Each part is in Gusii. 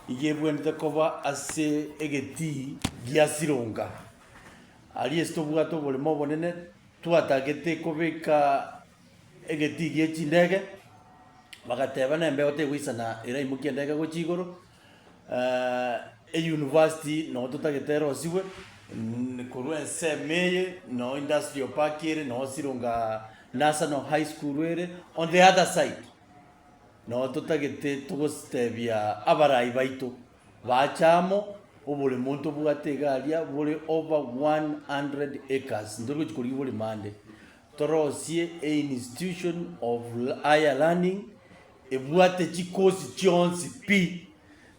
Iga ebwenerete koba ase egetii gia Sironga. Aria ase tobwate oboremo obonene, twatagete kobeka egetii gie chindege, bagateba na embeo tegoisana eraimokie endege gochia igoro, euniversity noo totagete erosiwe, korwa ensemo eye noo industrial park ere, noo Sironga National High School ere, on the other side. Noo totagete togotebia abarai baito bache amo, oboremo ntobwate iga aria bore over 100 acres, ntori gochia korigia oboremo ande, torosie e institution of higher learning ebwate chikosi chionsi pi.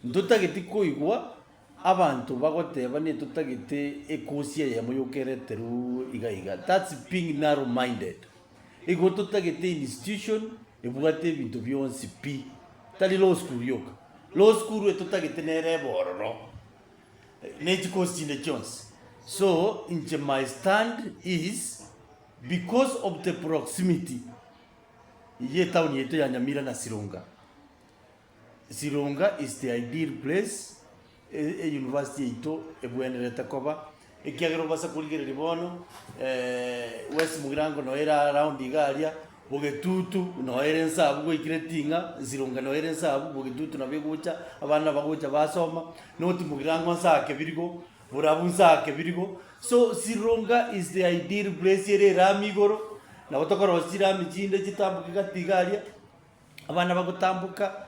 Ntotageti koigwa abanto bagoteba netotagete ekosi eyemo yoka ereterwe iga iga, that's being narrow minded. Igo totagete institution ebwate ebinto bionsi pi, tari law school yoka. Law school etotagete nere ebe ororo, ne chikosi chinde chionsi. So, inche my stand is, because of the proximity ye etown yaito ya Nyamira na Sironga, Sironga is the ideal place e university yaito ebwenerete koba, ekiagera obasa korigereria bono West Mugirango noyo ere around iga aria, Bogetutu noyo ere nse abwo gwaikire Ting'a, Sironga noyo ere nse abwo, Bogetutu nabo egocha, abana bagocha basoma, North Mugirango nse aa Kebirigo, Borabu nse aa Kebirigo, so Sironga is the ideal place ere erami igoro, nabo tokorosia chirami chinde chitamboke gati iga aria. Abana bagotamboka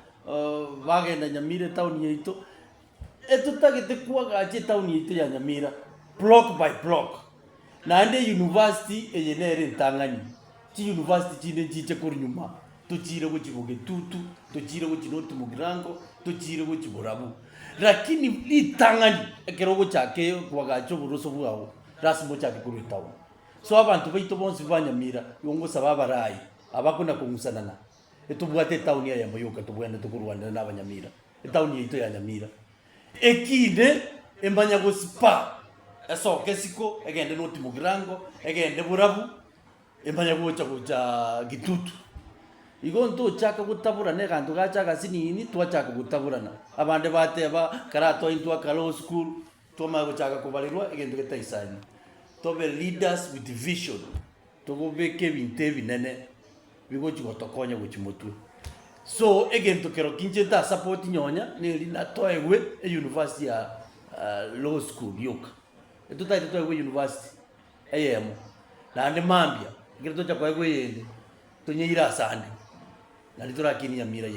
bagenda Nyamira etown yaito, etotagete koagacha etown yaito ya Nyamira block by block. Naende euniversity eye nere entang'ani, chiuniversity chinde nchiche korwa nyuma, tochiire gochia Bogetutu, tochiire gochia North Mugirango, tochiire gochia Borabu. Lakini ritang'ani ekero ogochaka koagacha oboroso bwao, lasima ochake korwa etown. So abanto baito bonsi ba Nyamira, igo ngosaba abarai, Abakona kong'usanana, etobwate etaoni eyemo yoka tobwenerete korwanera nabanyamira, etaoni yaito ya Nyamira. Ekinde emanya gosipa, esoke isiko, egende North Mugirango, egende Borabu, emanye gocha gocha Gitutu. Igo ntochaka gotaborana eganto gacha agasinini, twachaka gotaborana. Abande bateba, karatoe intwe akare school, twamanya gochaka kobarerwa egento getaisaini. Tobe leaders with vision. Togobeka ebinto ebinene bigochi gotokonya gochia motwe. So egento kero kinche ntasapoti nyonya neri natoegwe euniversity ya law school yoka. Etotagete toegwe university eyemo, naende mambia ekero tocha koegwa eyende, tonyeire asande, naende torakinie Nyamira yaito.